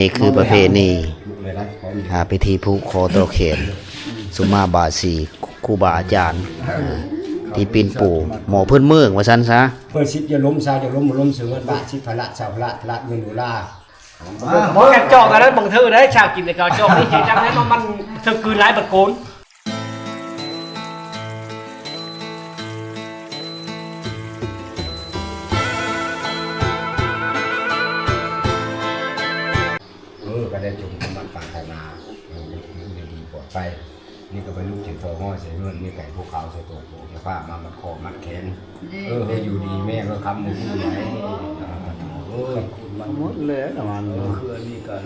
ນີ້ຄືປະເພນີ ອ່າ ພິທີຜູກຄໍຕໍ່ແຂນ ສຸມມາບາສີ ຄູບາອາຈານ ອ່າ ທີ່ປິ່ນປູ ໝໍພື້ນເມືອງວ່າຊັ້ນຊະ. ເປີດສິບຢ່າລົ້ມຊາວ ຢ່າລົ້ມ ບໍ່ລົ້ມເສີງເງິນບາດ ສິບພະລະຊາວພະລະ ພະລະເງິນໂດລາ. ບໍ່ແມ່ນຈອກອັນນັ້ນບັງເທີໄດ້ ຊາວກິນແຕ່ເກົ່າ ຈອກນີ້ຈິງຈັງແລ້ວ ມັນເຖິກຄືນຫຼາຍບັດໂກນ. ເອີ ກໍໄດ້ຈົ່ງຄວາມປາດຖະໜາ ເອີ ຢູ່ດີປອດໄພ. ນີ້ກໍໄປລູກເຈັບທ້ອງຮ້ອຍໃສ່ເຮືອນ ມີໄກ່ພວກຂາວໃສ່ຕົວໂປ ຈະພາມາມັດຄໍມັດແຂນ. ເອີ ໃຫ້ຢູ່ດີແມ່ນ ເອີ ຄຳໝູດໝາຍ ເອີ ມັນໝົດແລ້ວນະ ມັນ ເອີ ຄືອັນນີ້ກໍ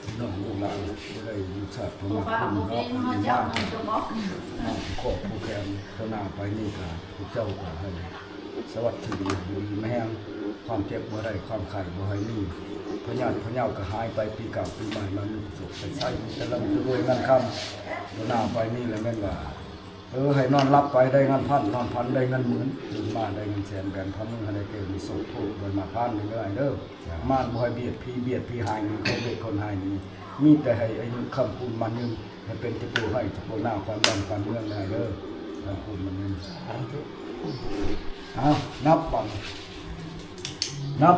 ພີ່ນ້ອງລູກຫຼານບໍ່ໄດ້ຢູ່ຊາດພະມາຄຸນເນາະ ເປັນບ້ານ ເນາະ ຜູ້ຄອບຜູ້ແຄນ ຕໍ່ໜ້າໄປນີ້ກໍພວກເຈົ້າກໍໃຫ້ສະຫວັດດີ ຢູ່ດີມີແຮງ ຄວາມເຈັບບໍ່ໄດ້ ຄວາມໄຂ້ບໍ່ໃຫ້ມີ ພະຍາດພະເຍົາກໍຫາຍໄປ ປີເກົ່າປີໃໝ່ມາມີໂຊກໄດ້ໄຊ ມີແຕ່ລ່ຳຄືລວຍເງິນຄຳ ຕໍ່ໜ້າໄປນີ້ລະແມ່ນວ່າ ເອີ ໃຫ້ນອນຫຼັບໄປໄດ້ເງິນພັນ ນອນຝັນໄດ້ເງິນໝື່ນ ຕື່ນມາໄດ້ເງິນແສນ ແບນຝ່າມືໃຫ້ໄດ້ແກ່ມີໂຊກໂພກ ເບິ່ງມາຜ່ານເລື້ອຍໆເດີ. ມານບໍ່ໃຫ້ບຽດ ຜີບຽດ ຜີຮ້າຍນີ້ ຄົນເຮັດຄົນຮ້າຍນີ້ ມີແຕ່ໃຫ້ອາຍຸຄ້ຳຄູນໝັ້ນຍືນ ໃຫ້ເປັນເຈົ້າໂຕໃຫ້ເຈົ້າໂຕໜ້າ ຂວັນບ້ານຂວັນເມືອງໄດ້ເດີ ຄ້ຳຄູນໝັ້ນຍືນ. ເອົາ ນັບບັດ ນັບ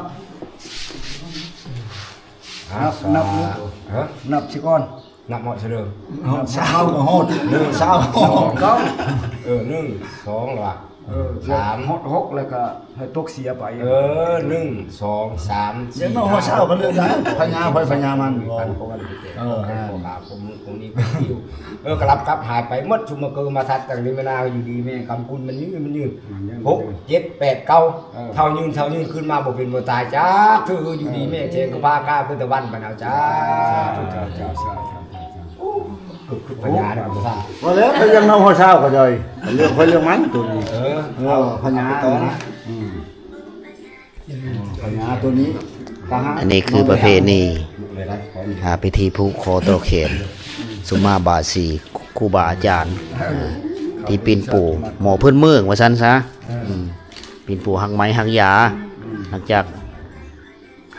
ນັບ ນັບ ນັບຊິກ່ອນ. ນັບຮອດຊະເດີ ນັບຊາວກໍຮອດ ເດີ ຊາວຮອດ ເອີ ໜຶ່ງ ສອງ ລະ ເອີ ສາມ ຮອດຫົກ ແລ້ວກໍໃຫ້ຕົກເສຍໄປ ເອີ ໜຶ່ງ ສອງ ສາມ ສີ່ ຮອດຊາວກໍເລີກໄດ້ ພະຍາໃຜພະຍາມັນ ເອີ ເອີ ກໍລັບກັບຫາຍໄປໝົດ ຊຸມມະເກີມາທັດ ຕັ້ງນີ້ມານາ ຢູ່ດີແມ່ນ ຄຳຄຸນມັນຍືນ ມັນຍືນ ຫົກ ເຈັດ ແປດ ເກົ້າ ເອີ ເທົ່າຍືນ ເທົ່າຍືນ ຂຶ້ນມາບໍ່ເປັນບໍ່ຕາຍຈັກເທື່ອ ຢູ່ດີແມ່ນ ແຂງກະພາກາຄືຕະວັນບັນເອົາ ສາທຸ ສາທຸ ສາທຸ. ໂອ້ ຄືພະຍາໄດ້ບໍ່ທັນ ວ່າແລ້ວ ພະຍາເຮົາເຮົາຊາວກໍໄດ້ ເລື່ອງໃຜເລື່ອງມັນໂຕນີ້ ເອີ ເອີ ພະຍາ ອືມ ພະຍາໂຕນີ້ ອັນນີ້ຄືປະເພນີ ອ່າ ພິທີຜູກຄໍຕໍ່ແຂນ ສຸມມາບາສີ ຄູບາອາຈານ ອ່າ ທີ່ປິ່ນປູ ໝໍພື້ນເມືອງວ່າຊັ້ນຊະ ເອີ ອືມ ປິ່ນປູຮັກໄມ້ຮັກຢາ ຫຼັງຈາກ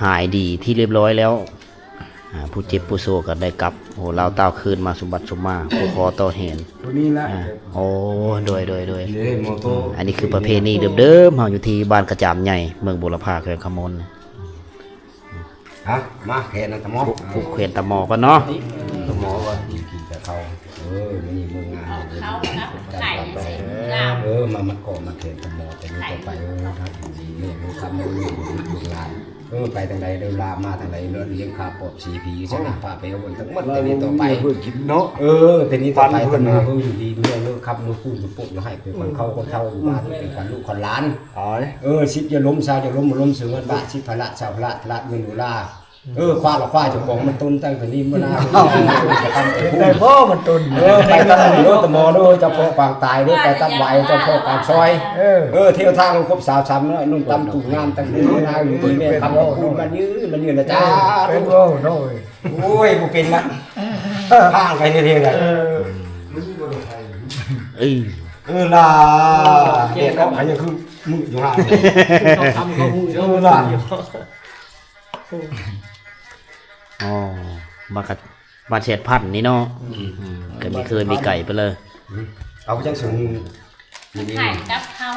ຫາຍດີທີ່ຮຽບຮ້ອຍແລ້ວ ອ່າ ຜູ້ເຈັບຜູ້ໂຊກໍໄດ້ກັບໂຮລາວຕ່າວຄືນມາສົມບັດສົມມາ ຜູກຄໍຕໍ່ແຂນ ໂຕນີ້ລະ ອ່າ ໂອ້ ໂດຍ ໂດຍ ໂດຍ ອັນນີ້ຄືປະເພນີເດີມໆ ເຮົາຢູ່ທີ່ບ້ານກະຈາມໃຫຍ່ ເມືອງບົວລະພາ ແຂວງຄຳມ່ວນ. ຮະ ມາແຂນຕະໝໍ ຜູກແຂນຕະໝໍກ່ອນເນາະ ຕະໝໍວ່າກິນແຕ່ເຂົ້າ ເອີ ມື້ນີ້ມື້ງາມ ເອີ ມາມັດຄໍມັດແຂນຕະໝໍ ແຕ່ນີ້ຕໍ່ໄປ ເອີ ເຮົາຢູ່ດີມີແຮງ ເອີ ຄຳເອີ ລູກຫຼານ ເອີ ໄປທາງໃດເດີ ລາມາທາງໃດເດີ ລ້ຽງຂ້າປອບສີຜີຊະນະ ພາໄປເອົາເບິ່ງທັງໝົດ ແຕ່ນີ້ຕໍ່ໄປ ເອີ ແຕ່ນີ້ຕໍ່ໄປ ເອີ ຢູ່ດີມີແຮງ ເອີ ຄຳມື້ຄູນຢູ່ປົກຢູ່ໃຫ້ ເປັນຄົນເຖົ້າຄົນເຖົ້າຢູ່ບ້ານ ເປັນຂວັນລູກຂວັນຫຼານ ເອີ ສິບຢ່າລົ້ມຊາວ ຢ່າລົ້ມ ບໍ່ລົ້ມເສີງເງິນບາດ ສິບພະລະຊາວພະລະ ພະລະເງິນໂດລາ ເອີ ຄວ້າລະຄວ້າເຈົ້າຂອງມັນຕົນຕັ້ງແຕ່ນີ້ມານານ ເຮັດໄດ້ບໍ່ມັນຕົນ ເອີ ໄປຕັດໝໍເດີ ຕະໝໍເດີ ເຈົ້າພໍ່ປາງຕາຍເດີ ໄປຕັດຫວາຍ ເຈົ້າພໍ່ປາງຊອຍ ເອີ ເອີ ເທວທາລົງຄົບສາວສາມນ້ອຍ ນຸ່ງຕຳຕູງາມ ຕັ້ງແຕ່ນີ້ມານານ ຢູ່ດີແມ່ນ ຄຳຂອບຄຸນມັນຍືນ ມັນຍືນນະ ສາທຸ ໂອ້ຍ ບໍ່ເປັນນະ ທາງໄປເທວໃດ ເອີ ເອີ ລາ ແດດອອກ ຍັງຄືມືດຢູ່ຫັ້ນ ເອີ ລາ. ອໍ ບ້ານກະ ບ້ານແຊດພັນນີ້ເນາະ ອືມ ອືມ ກໍມີເຄື່ອນມີໄກ່ໄປເລີຍ ອືມ ເອົາໄປຈັກສູງ ຂາຍກັບເຂົ້າ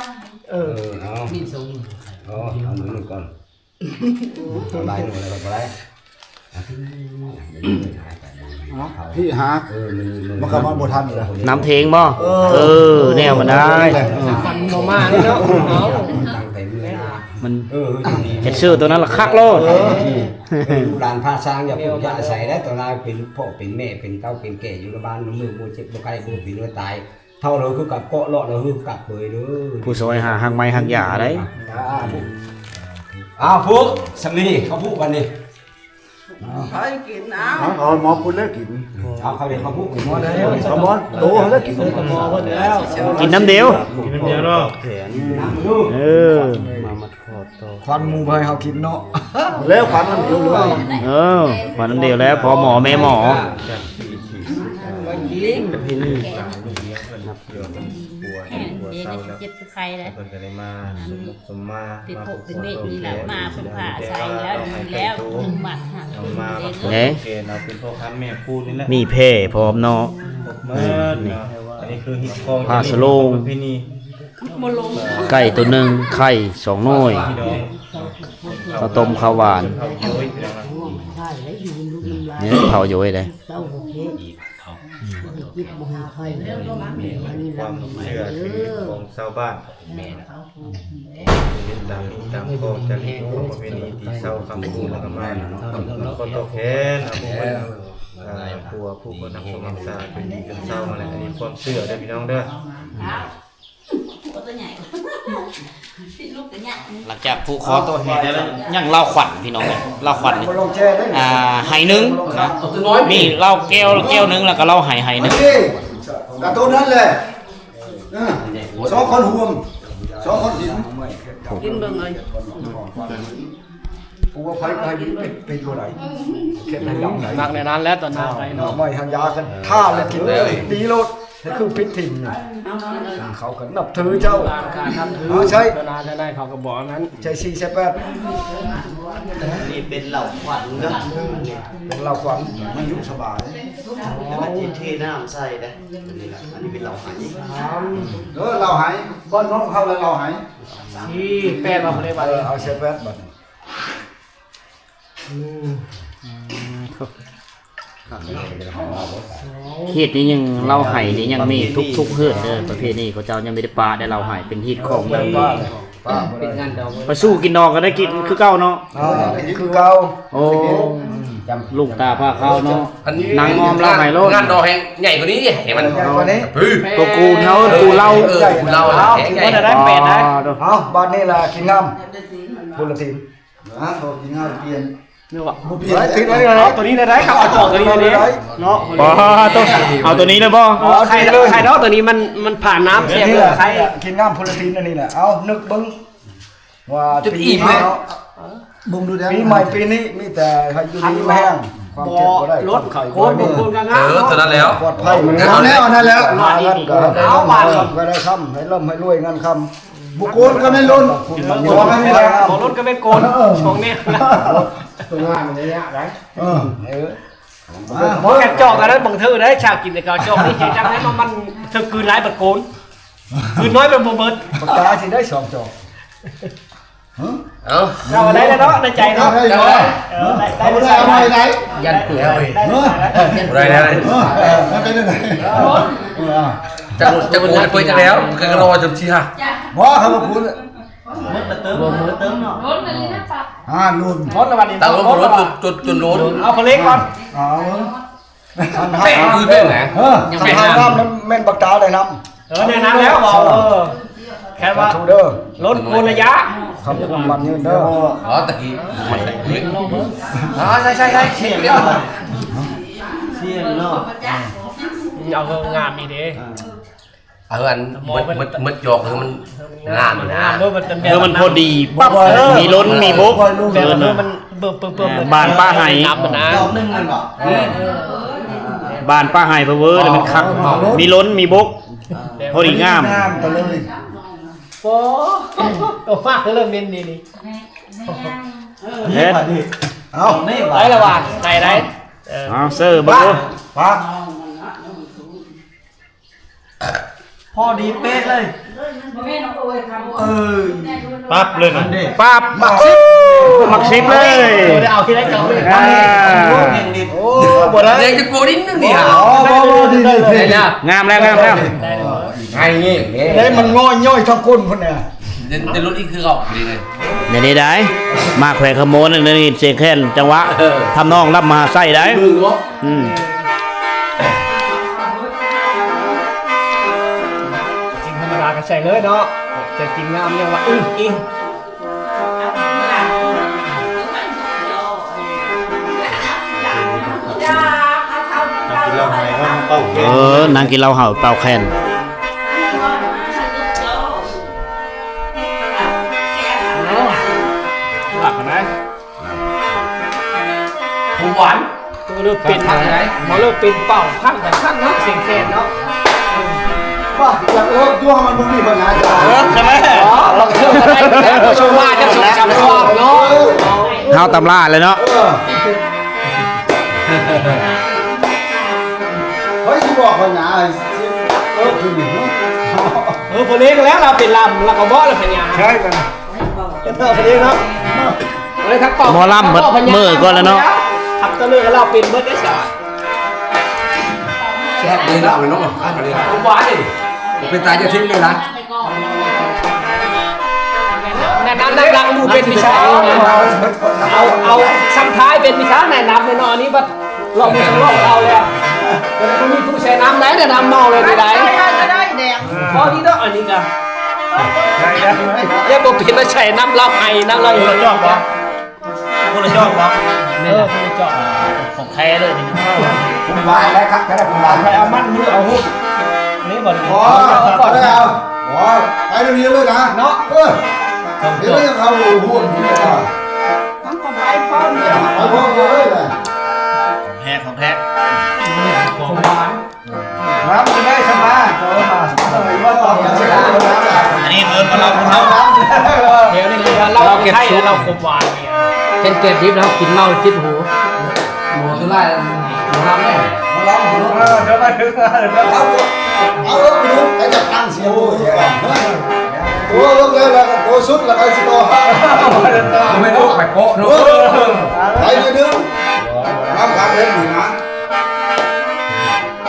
ເອີ ເອີ ເອົາ ມີສູງ ເອົາ ເອົາໜ່ວຍໜຶ່ງກ່ອນ ເອົາຫຼາຍໜ່ວຍແລ້ວກໍບໍ່ໄດ້ ພີ່ຫາ ເອີ ມັນ ມັນກໍມາບໍ່ທັນລະ ນຳເທງບໍ່ ເອີ ເອີ ແນວມັນໄດ້ ມັນບໍ່ມາເລີຍເນາະ ເອົາ ຕັ້ງແຕ່ມື້ໜ້າ ມັນ ເອີ ເຮັດຊື່ໂຕນັ້ນລະຄັກໂລດ ເອີ ລູກຫຼານພາຊ້າງຢ່າພຸ້ນຢ່າອາໄສໄດ້ ຕອນລາວເປັນພໍ່ເປັນແມ່ເປັນເຕົ້າເປັນແກ່ຢູ່ລະບ້ານ ມື້ບໍ່ເຈັບບໍ່ໄຂ້ບໍ່ເປັນບໍ່ຕາຍ ເຖົ້າລະຄືກັບເກາະເລາະລະຄືກັບເປີຍເດີ ຜູ້ຊ່ອຍຫາຮັກໄມ້ຮັກຢາໄດ໋ ອ້າວ ຜູ້ສຳລີເຂົ້າຜູ້ບັດນີ້ ໃຜກິນເອົາ ເອົາໝໍພຸ້ນແລ້ວກິນ ເອົາເຂົ້າດຽວເຂົ້າຜູ້ໝໍໄດ້ ເອົາໝໍໂຕແລ້ວກິນ ກິນນ້ຳດຽວ ກິນນ້ຳດຽວເນາະ ເອີ ມາ ຄວັນໝູ່ບໍ່ໃຫ້ເຮົາກິນເນາະ ແລ້ວຄວັນອັນດຽວເລີຍ ເອີ ຄວັນອັນດຽວແລ້ວ ພໍ່ໝໍແມ່ໝໍ ເ ໄປແລ້ວ ເພິ່ນກໍໄດ້ມາສົມມຸກສົມມາ ເປັນພົກເປັນເມດນີ້ແຫຼະ ມາເພິ່ນພາໃສ່ແລ້ວ ດີແລ້ວ ໜຶ່ງມັດຫັ້ນ ເອົາມາ ເອົາເປັນພໍ່ຄ້ຳແມ່ຄູນີ້ແຫຼະ ມີແພ້ພ້ອມເນາະ ຄົບໝົດເນາະ ອັນນີ້ຄືຮີດຄອງ ຜ້າສະໂລງ ປະເພນີ ໄກ່ໂຕໜຶ່ງ ໄຂ່ສອງໜ່ວຍ ເຂົ້າຕົ້ມຂ້າວຫວານ ເຂົ້າໂຢຍ ນີ້ເຂົ້າໂຢຍເດ້ ເຈົ້າບໍ່ເຮັດ ເຮັດບໍ່ໃຫ້ໃຜ ອັນນີ້ລຳໃຫ້ເດີ ຄວາມເຊື່ອຂອງຊາວບ້ານ ແມ່ນ ເຮັດຕາມຮີດຕາມຄອງ ຈາກຮີດຄອງປະເພນີທີ່ຊາວຄຳຄູແລ້ວກໍມາ ຂໍຕອບແທນເອົາຜູ້ເພິ່ນ ອ່າ ຜູ້ ຜູ້ເພິ່ນຮັກຄວາມຮັກສາຈົນດີຈົນເຊົາຫັ້ນແຫຼະ ອັນນີ້ຄວາມເຊື່ອເດີພີ່ນ້ອງເດີ. ຕົວໃຫຍ່ ຕິດລູກກໍຍາກ ຫຼັງຈາກຜູກຄໍຕໍ່ແຫແລ້ວ ຍັງເຫຼົ້າຂວັນພີ່ນ້ອງເອີຍ ເຫຼົ້າຂວັນນີ້ ອ່າ ໄຫໜຶ່ງນະ ມີເຫຼົ້າແກ້ວ ແກ້ວໜຶ່ງ ແລ້ວກໍເຫຼົ້າໄຫ ໄຫໜຶ່ງ ກະໂຕນັ້ນແຫຼະ ເອີ ສອງຄົນຮ່ວມ ສອງຄົນກິນ ກິນເບິ່ງເອີຍ ຜູ້ວ່າໃຜກໍໃຫ້ເປັນ ເປັນບໍ່ໄດ້ ເຮັດໃຫ້ລຳໄດ້ ມັກແນວນັ້ນແຫຼະ ຕອນໜ້າໄປເນາະ ເອົາໄວ້ຫັ້ນຢາກັນ ທາແລ້ວກິນເລີຍ ດີໂລດ ນີ້ຄືຜິດຖິ້ມນີ້ ເຂົາກໍນັບຖືເຈົ້າ ເອົາໃຊ້ ເຂົາກໍບອກນັ້ນ ໃຊ້ສີ່ໃຊ້ແປດ ນີ້ເປັນເຫຼົ້າຂວັນເດີ ເປັນເຫຼົ້າຂວັນ ມັນຢູ່ສະບາຍ ແຕ່ວ່າຊິເທນ້ຳໃສ່ເດ້ ອັນນີ້ລະ ອັນນີ້ເປັນເຫຼົ້າໄຫ ເອີ ເຫຼົ້າໄຫ ບ້ານນ້ອງເຮົາລະເຫຼົ້າໄຫ ສີ່ແປດ ເອົາໄປເລີຍ ເອີ ເອົາໃສ່ແປດບັດ ຮີດນີ້ຍັງ ເຫຼົ້າໄຫນີ້ຍັງມີທຸກ ທຸກເຮືອນເດີ ປະເພນີຂອງເຈົ້າຍັງບໍ່ໄດ້ປະໄດ້ ເຫຼົ້າໄຫເປັນຮີດຄອງແບບ ປະ ປະ ປະ ໄປສູ່ກິນດອງກໍໄດ້ກິນຄືເກົ່າເນາະ ເອີ ກິນຄືເກົ່າ ໂອ້ ລຸງຕາພາຂາວເນາະ ນັ່ງອ້ອມເຫຼົ້າໄຫໂລດ ງານດອງແຮງໃຫຍ່ກວ່ານີ້ ໃຫ້ມັນໃຫຍ່ກວ່ານີ້ ໂຕກູນເຮົາ ເອີ ກູເຫຼົ້າ ເອີ ກູເຫຼົ້າ ເອົາ ແປດໄດ້ ເອົາ ບາດນີ້ລະກິນນ້ຳ ຜູ້ລະທີມ ນະ ເຂົາກິນງານປ່ຽນ ເນາະ ບໍ່ປ່ຽນ ເອົາຕົວນີ້ໄດ້ ເຂົາເອົາຈອກຕົວນີ້ໄດ້ເນາະ ບໍ່ ເອົາຕົວນີ້ເລີຍບໍ່ ເອົາໄຂ່ເນາະ ຕົວນີ້ມັນ ມັນຜ່ານນ້ຳແຊບເລີຍ ກິນນ້ຳໂປຣຕີນອັນນີ້ແຫຼະ ເອົານຶກເບິ່ງວ່າຈະອີ່ມເລີຍ ເບິ່ງດູເດີ້ ປີໃໝ່ປີນີ້ມີແຕ່ໃຫ້ຢູ່ດີມີແຮງ ຄວາມເຈັບບໍ່ໄດ້ ຄວາມໄຂ້ບໍ່ມີ ເອີ ຕົວນັ້ນແລ້ວ ປອດໄພ ເອົາແລ້ວ ນັ້ນແລ້ວ ເອົາບາດນີ້ ກໍໄດ້ຄຳ ໃຫ້ລ່ຳໃຫ້ລວຍເງິນຄຳ ບໍ່ໂກນກໍແມ່ນລົ້ນ ບໍ່ລົ້ນກໍແມ່ນໂກນ ຂອງນີ້ ຕົວງາມມັນຍາກໄດ໋ ເອີ ບໍ່ແມ່ນຈອກກັນເບິ່ງເທື່ອໄດ໋ ຊາວກິນແຕ່ເກົ່າຈອກນີ້ ເຮັດຈັ່ງໃດເນາະ ມັນເຖິງກືນຫຼາຍບັດໂກນ ຄືນ້ອຍມັນບໍ່ເບິດ ປາກກາຊິໄດ້ສອງຈອກ ເອົ້າ ເຈົ້າໄດ້ແລ້ວເນາະ ໃນໃຈເນາະ ເຈົ້າໄດ້ ເອີ ໄດ້ ໄດ້ ໄດ້ ຢ້ານເປືອຍ ໄດ້ ບໍ່ໄດ້ແລ້ວ ເອີ ມັນເປັນຈັ່ງໃດ ຈະ ຈະໂກນໄປຈັ່ງແລ້ວ ກໍລໍຈົນຊິຫາ ບໍ່ ເຂົາບໍ່ຄູນ ໝົດລະເຕີມ ໝົດລະເຕີມເນາະ ອ່າ ລຸ້ນ ໝົດລະບັດນີ້ ຕາລົງ ໝົດລະ ຈົນ ຈົນ ຈົນລຸ້ນ ເອົາເຂົາເລກກ່ອນ ເອົາ ແປງຄືແປງນະ ເອີ ຄັນຫາງາມນັ້ນແມ່ນບັກຕາໄດ້ນຳ ເອີ ແນວນັ້ນແລ້ວ ເອີ ແຄ່ວ່າ ສາທຸເດີ ລົ້ນໂກນລະຍະ ຄຳຄົມໝັ້ນຍືນເດີ ອໍ ຕະກີ້ ເອີ ໃຊ່ໆໆ ສຽງເນາະ ເອົາງາມນີ້ເດ້ ເອີ ອັນໝົດ ໝົດ ໝົດຈອກຄືມັນງາມນະ ເອີ ມັນພໍດີປັບ ມີລົ້ນມີບົກ ແບບເອີ ມັນເບິ່ມໆໆ ບານປະໄຫ ດອກໜຶ່ງແມ່ນບໍ່ ບານປະໄຫເພີ້ ແລ້ວມັນຄັກ ມີລົ້ນມີບົກ ພໍດີງາມ ໂອ້ ໂຕມາກເລີ່ມເມັນນີ້ນີ້ ເຮັດ ເອົາ ໄດ້ລະວ່າ ໄດ້ ໄດ້ ເອີ ເອົາເຊີເບິ່ງດູ ປະ ພໍດີເປະເລີຍ ເອີ ປັບເລີຍນະ ປັບ ໝາກສິບ ໝາກສິບເລີຍ ບໍ່ໄດ້ເອົາທີ່ໄດ້ເຈົ້າເລີຍ ອ່າ ໂອ້ ບໍ່ໄດ້ ຍັງຈະໂກນອີກໜຶ່ງນີ້ຫາ ບໍ່ ບໍ່ ບໍ່ ດີ ດີ ງາມແລ້ວ ງາມແລ້ວ ໄດ້ ໄດ້ ມັນງໍ້ຍ້ອຍທັງກົ້ນພຸ້ນນະ ຈະ ຈະຫຼຸດອີກຄືເກົ່າ ດີເລີຍ ແນວນີ້ໄດ້ ມາແຂວງຄຳມ່ວນ ໄດ້ຍິນສຽງແຄນ ຈັງຫວະ ເອີ ທຳນອງລຳມະຫາໄຊໄດ້ ອືມ ກິນທຳມະດາກໍໃສ່ເລີຍເນາະ ຈະກິນງາມຍັງວ່າ ອື ອີ ນັ່ງກິນເຫຼົ້າໄຫເຮົາເປົ່າແຄນ ເອີ ນັ່ງກິນເຫຼົ້າເຮົາເປົ່າແຄນ ເນາະ ຫຼັບກັນໄດ້ ຂອງຫວານ ໂຕເລີ່ມເປັນ ມາເລີ່ມເປັນເປົ່າ ພັງກັນພັງເນາະ ສຽງແຄນເນາະ. ວ່າຢາກເລີກຢູ່ ມັນບໍ່ມີບັນຫາ. ເອີ ໃຊ່ໄໝ? ອໍ ບາງເທື່ອກໍໄດ້ແຕ່ປະຊຸມມາຈັກສອງສາມຄອບເນາະ. ເອີ ເຮົາຕຳລາແລ້ວເນາະ. ເອີ ເຮີ້ຍ ຊິບອກບັນຫາ ເອີ ຄືນີ້ ເອີ ພໍເລັງແລ້ວ ລາວເປັນລຳ ລາວກໍບອກແລ້ວພະຍາ ໃຊ່ ເປັນເພິ່ນເອງເນາະ. ເອີ ທັງເປົ່າ ໝໍລຳເບິດມື້ກ່ອນແລ້ວເນາະ. ທັງຕະເລີກລາວເປັນເບິດເດ້ຊະ. ແຊບເດ້ລາວເນາະ ຄັກເດ້ ຫວານເດ້ ເປັນຕາຈະຖິ້ມເດ້ລະ. ແນະນຳນຳຫຼັງໝູ່ເປັນວິຊາ ເອົາ ເອົາຊ້ຳທ້າຍເປັນວິຊາແນະນຳເນາະ. ອັນນີ້ບັດລອບໝູ່ສອງລອບເອົາແລ້ວ ແຕ່ບໍ່ມີຜູ້ແຊນຳໄດ້ ແນະນຳເມົາເລີຍນີ້ໄດ້ ໄດ້ ໄດ້ ໄດ້ແດງ ພໍດີເນາະ. ອັນນີ້ກະ ແລ້ວບໍ່ເປັນມາໃສ່ນຳລາວໄຫ້ນຳລາວ ຄົນລະຈອກບໍ່? ຄົນລະຈອກບໍ່? ແມ່ນລະ ຄົນລະຈອກ ຂອງແທ້ເລີຍນີ້ນະ. ເອີ ຜົມຫວານໄດ້ຄັກແທ້ ຜົມຫວານ ໃຜເອົາມັນ ຫຼືເອົາຫຸ້ມ ນີ້ບໍ່ນີ້. ອໍ ບໍ່ໄດ້ເອົາ ໂອ້ຍ ໄປດຽວນີ້ເລີຍນະເນາະ. ເອີ ເຮັດແລ້ວຍັງເອົາຫຸ້ມນີ້ນະ ມັນກໍໄປພ້ອມເລີຍ ໄປພ້ອມເລີຍນະ. ຂອງແທ້ ຂອງແທ້ ຜົມຫວານ. ລຳຢູ່ໄດ້ສະບາຍ ເອີ ມາ ເອີ ວ່າຕອບກັນຊະ. ອັນນີ້ເອີ້ນວ່າລຳເຮົາ ແຖວນີ້ເອີ້ນວ່າລຳໄທ ລາວຄົບຫວານ. ເຊັ່ນແກງດິບ ເຮົາກິນເມົາຈິບຫູ ໝໍສ່ວນຫຼາຍໝໍລຳແມ່ນ ໝໍລຳ. ເອີ ເດີມາເດີມາ ເອົາ ເອົາ ເອົາ ໄປດູ ໄປຈັດຕັ້ງສຽງໂຕ ໂຕເລິກແລ້ວ ໂຕສຸດແລ້ວ ໄປຊິຕໍ່ ບໍ່ແມ່ນໂຕໄປໂປະເນາະ. ໄປໜ້ອຍໜຶ່ງ ລຳຄັກເລີຍນີ້ນະ.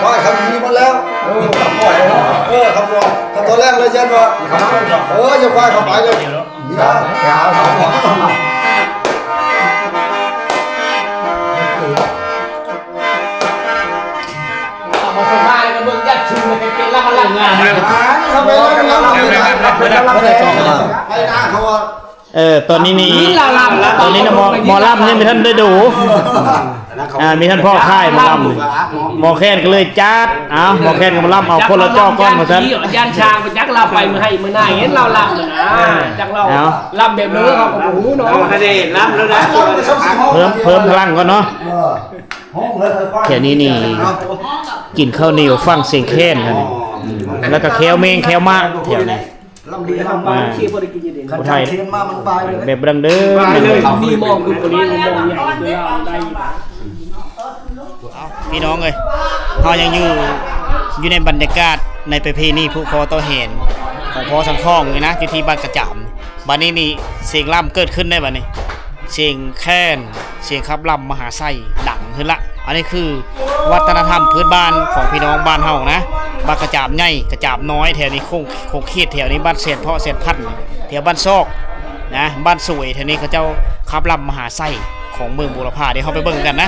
ຄວາຍເຂົາມີໝົດແລ້ວ ເອີ ຄວາຍເນາະ ເອີ ຄວາຍ ຄັນຕອນແລກເລີຍ ຢ້ານວ່າ ເອີ ຢ່າຄວາຍເຂົ້າໄປເລີຍ ເອົາມາສະບາຍ ເບິ່ງຈັດຊຸມເປັນລຳລຳງານ ເຂົາໄປລຳ ເປັນລຳ ເປັນລຳ ເປັນລຳ ເອີ ຕອນນີ້ນີ້ ມີລາວລຳ ຕອນນີ້ນະ ໝໍ ໝໍລຳຍັງບໍ່ທັນໄດ້ດູ ອ່າ ມີທ່ານພໍ່ຄ້າຍໝໍລຳ ໝໍແຄນກໍເລີຍຈັດ ເອົາ ໝໍແຄນກໍມາລຳ ເອົາຄົນລະຈອກກ່ອນວ່າຊັ້ນ. ຢ້ານຊ້າງໄປຈັກລາວໄປມື້ໃຫ້ມື້ໜ້າ ເຫັນລາວລຳນະ ຈັກລາວລຳແບບໃດ ເຮົາກໍບໍ່ຮູ້ເນາະ. ລຳແລ້ວນະ ເພີ່ມ ເພີ່ມພະລັງກ່ອນເນາະ. ແຖວນີ້ນີ້ ກິນເຂົ້າໜຽວຟັງສຽງແຄນ ແລ້ວກໍແຄວແມງແຄວໝາກແຖວນີ້. ລຳດີລຳມາ ອ່າ ຜູ້ໄທ ເຂດມາມັນປາຍເລີຍ ແບບດັ້ງເດີມ ມີໝໍຄືບໍ່ມີໝໍໃຫຍ່ຄືລາວໄດ້. ພີ່ນ້ອງເອີຍ ເຮົາຍັງຢູ່ ຢູ່ໃນບັນຍາກາດໃນປະເພນີຜູກຄໍຕໍ່ແຫນຂອງພໍ່ສັງທອງນີ້ນະ ຢູ່ທີ່ບ້ານກະຈາມ. ບັດນີ້ນີ້ສຽງລຳເກີດຂຶ້ນໄດ້ບັດນີ້ ສຽງແຄນ ສຽງຂັບລຳມະຫາໄຊດັງຂຶ້ນລະ. ອັນນີ້ຄືວັດທະນະທຳພື້ນບ້ານຂອງພີ່ນ້ອງບ້ານເຮົານະ ບ້ານກະຈາມໃຫຍ່ ກະຈາມນ້ອຍ ແຖວນີ້ ຂົງ ຂົງເຂດແຖວນີ້ ບ້ານແສນເພາະ ແສນພັນ ແຖວບ້ານຊອກນະ ບ້ານສວຍ ແຖວນີ້ເຂົາເຈົ້າຂັບລຳມະຫາໄຊຂອງເມືອງບູລະພາເດ້. ເຮົາໄປເບິ່ງນຳກັນນະ.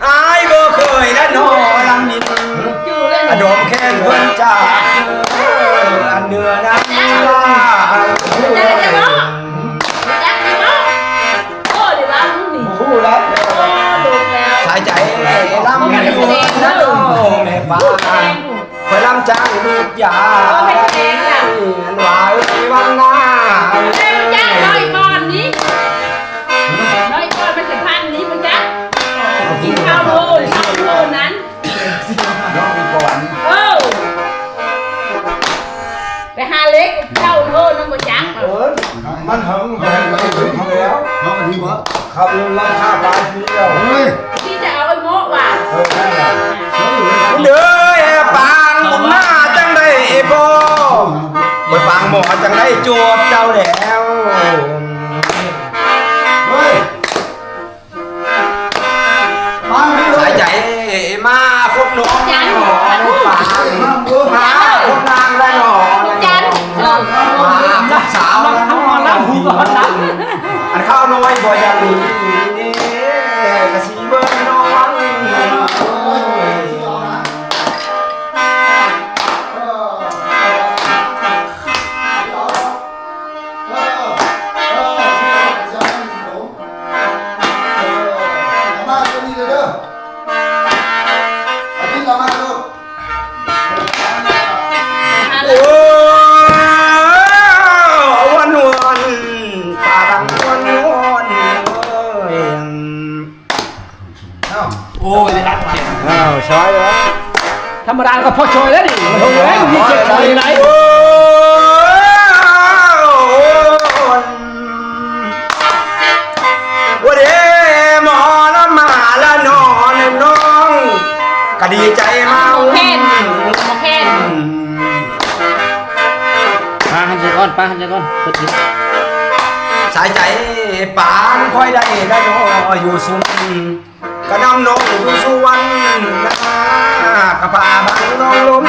ອ້າຍບໍ່ເຄີຍລະໜໍລຳນິນ ອະດອມແຄນເພິ່ນຈາກ ອັນເໜືອນາງລາ ຮູ້ລະ ສາຍໃຈລຳຢູ່ນະ ແມ່ປ້າ ຂ້ອຍລຳຈ້າງລູກຢາ ອັນວ່າເອີຍວັງນາ ຈ້າງເຮົາອີກກ່ອນນີ້ ເຮົາອີກກ່ອນມັນຈະພັນນີ້ບໍ່ຈັກ ກິນເຂົ້າໂລດ ເຂົ້າໂລດນັ້ນ ເອີ ໄປຫາເຫຼັກເຈົ້າໂລດນັ້ນບໍ່ຈັກ ເອີ ມັນເຖິງ ເຮົາອັນນີ້ບໍ່ ເຂົາລາຄາຫຼາຍປີແລ້ວ ເຮີ້ຍ ທີ່ຈະເອົາໄອ້ເໝາະວ່າ ເອີ ນັ້ນລະ ເດີ ປາງບຸນມາຈັ່ງໄດ້ພໍ່ ໂອ້ຍ ປາງໝໍຈັ່ງໄດ້ໂຈດເຈົ້າແລ້ວ ເຮີ້ຍ ສາຍໃຈມາຄົບນ້ອງ ມາຄົບນາງໄດ້ໜໍ ມາຄົບສາວ ອັນຂ້າວນ້ອຍບໍ່ຢາກມີ ກະຊິເບິ່ງນ້ອງ ທຳມະດາກໍພໍຊ່ອຍແລ້ວນີ້ ເຮົາເອີຍ ມີເຈັດຄົນໄດ໋. ໂອ້ຍ ໂອ້ເດ ໝໍລຳມາລະນໍ ນ້ອງກະດີໃຈມາ ແພນ ແພນ ປາຫັ້ນຊະກ່ອນ ປາຫັ້ນຊະກ່ອນ ເພິ່ນຊິ ສາຍໃຈປານຄ່ອຍໄດ້ລະນໍ ຢູ່ຊຸມ ກະນຳນ້ອງຢູ່ສຸວັນນາ ກະພາບັງນ້ອງລົມ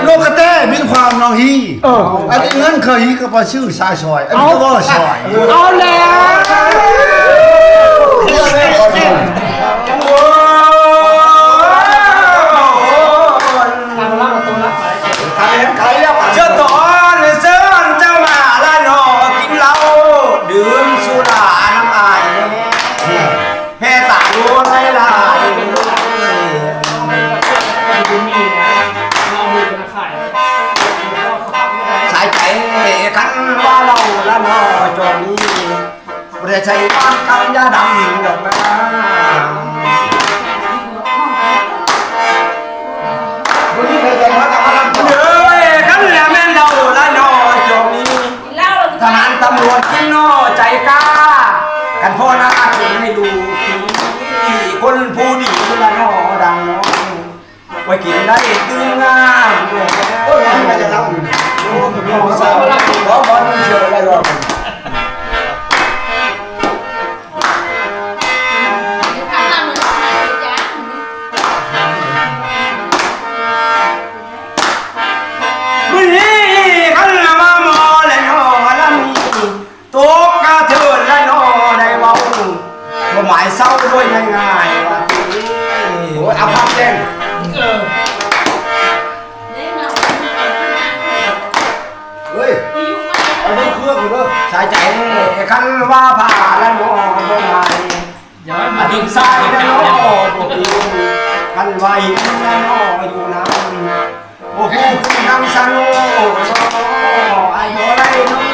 ນົກກະແຕບິນຄວາມນ້ອງຮີ ເອີ ອັນນີ້ເງິນເຂົາຮີກະໄປຊື້ຊາຊອຍ ອັນນີ້ກະບໍ່ຊອຍ ເອົາແລ້ວ ເຈົ້າຕອນເຊີນເຈົ້າມາລະນໍ ກິນເຫຼົ້າດື່ມສຸລານຳອ້າຍແດ່ ແຜ່ຕາໂລໄລລາຍ ສາຍໃຈ ຄັນວ່າເຫຼົ້າລະນໍ ຈອງນີ້ ບໍ່ໄດ້ໃຊ້ວານກັບຢາດຳດອກນາ ເອີຍ ຄັນແລ້ວແມ່ນເຫຼົ້າລະນໍ ຈອງນີ້ ທະຫານຕຳຫຼວດກິນນໍ ໃຈກ້າ ຄັນພໍ່ນາເປັນໃຫ້ລູກ ຄົນຜູ້ດີລະນໍ ດັ່ງນ້ອງ ໄວ້ກິນໄດ້ຕື່ມງາມ ໂອ້ຍ ມັນໄປຈະເລົ່າ ໂອ້ຍ ບໍ່ບໍ່ບໍ່ບໍ່ເຊື່ອໄດ້ດອກ ມື້ນີ້ຄັນລະມາໝໍລະນໍລຳນີ້ ຕົກກະເທີນລະນໍ ໄດ້ເວົ້າຄວາມໝາຍເຊົາໂດຍງ່າຍໆວ່າຕິ ໂອ້ຍ ເອົາຄວາມແຈ້ງ ເອີ ເອີຍ ເອົາເລື່ອງເຄື່ອງເດີ ສາຍໃຈ ຄັນວ່າພາລະນໍບໍ່ມາ ອາທິດຊາຍນະນໍບໍ່ເປັນ ຄັນວ່າເຫັນນະນໍຢູ່ນຳ ບໍ່ຮູ້ຄືນຳຊະໂນ ອ້າຍບໍ່ໄດ້ນອນ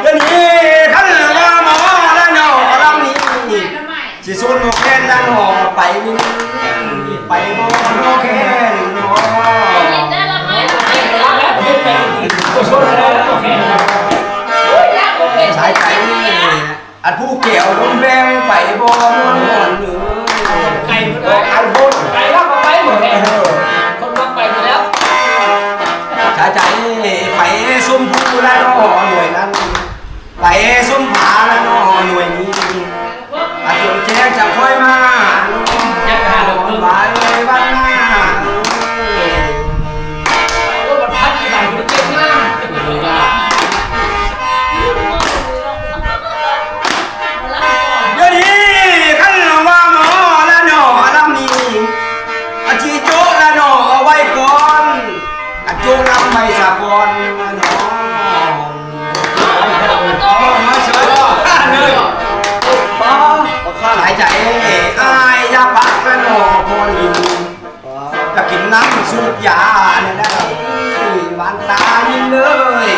ດຽວນີ້ຄັນວ່າໝໍລະນໍລຳນີ້ ຊິຊວນໝໍແຄນລະນໍໄປວິນ ໄປບໍ່ໝໍແຄນ ສາຍໃຈ ອັນຜູ້ແກ້ວລົມແບງໄປບໍ່ມ່ວນມ່ວນເອີຍ ໄກບໍ່ໄດ້ ໄກພຸ້ນ ໄກແລ້ວກໍໄປໝົດແລ້ວ ເອີ ຄົນມັກໄປຢູ່ແລ້ວ ສາຍໃຈ ໄປຊຸມພູລະນໍໜ່ວຍນັ້ນ ໄປຊຸມຜາລະນໍໜ່ວຍນີ້ ອາຈົນແຈ້ງຈະຄ່ອຍມາ ຢາກຫາດອກເພິ່ນ ວ່າເອີຍວັນນາ ໂອ້ ມັນພັດທີ່ຫຼັງເຈັບມາກ ດຽວນີ້ຄັນວ່າໝໍລະນໍລຳນີ້ ອາຊິໂຈະລະນໍເອົາໄວ້ກ່ອນ ກະໂຈະລຳໄວ້ສາກ່ອນລະນໍ ສາຍໃຈ ອ້າຍຢ່າພັກລະນໍພໍລິນ ຈະກິນນ້ຳສູບຢາແນວໃດ ຫວານຕາຍິນເລີຍ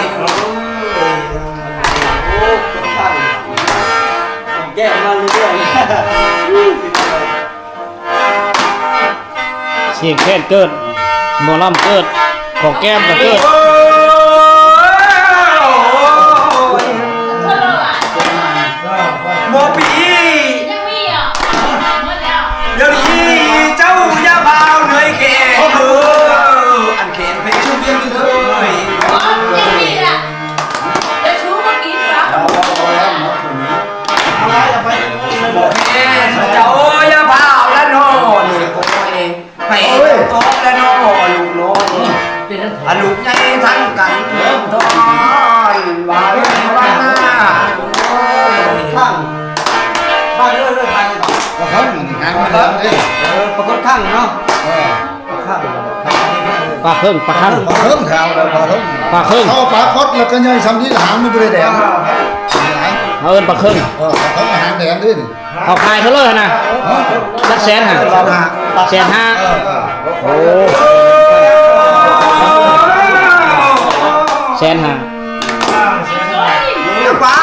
ແກ້ມາເລື້ອຍໆ ສຽງແຄນເກີດ ໝໍລຳເກີດ ຂອງແກ້ມກໍເກີດ ໂອ້ຍ ໝໍປີ ຍັງມີອີກ ໝົດແລ້ວ ດຽວນີ້ເຈົ້າຢ່າພາວເໜືອຍແຂນເດີ ອັນແຂນເພງເດີ ໂອ້ຍ ຍັງມີລະ ຈະຊູມາກິນວະ ໝໍແຂນ ເຈົ້າຢ່າພາວລະນໍ ນີ້ໂອ້ຍ ໄປຕົກແລ້ວເນາະ ລູກນ້ອງ ເປັນ ອາ ລູກໃຫຍ່ທັງກັນ ເອີ ຕ້ອນວ່າເອີຍວ່າໜ້າ ຂ້າງ ບ້ານເອີຍ ເອີຍ ບ້ານນີ້ ປາກະເຄິ່ງ ມັນຫາງມັນເດີ ເອີ ປາກົດຄັງເນາະ ເອີ ປາກະເຄິ່ງ ປາກະເຄິ່ງ ປາກະເຄິ່ງ ປາກະເຄິ່ງ ປາກະເຄິ່ງ ປາກະເຄິ່ງ ເອົາປາກົດແລ້ວກໍໃຫຍ່ສ່ຳນີ້ລະ ຫາງມັນບໍ່ໄດ້ແດງ ເອີ ເຮົາເອີ້ນປາກະເຄິ່ງ ເອີ ປາກະເຄິ່ງຫາງແດງເດ້ນີ້ ເຂົາຂາຍເທົ່າໃດຫັ້ນນະ? ຮະ? ຈັກແສນຫະ? ແສນຫ້າ ແສນຫ້າ ເອີ ເອີ ໂອ້ ແສນຫ້າ ແສນຫ້າ ໂອ້ຍ ປ້າ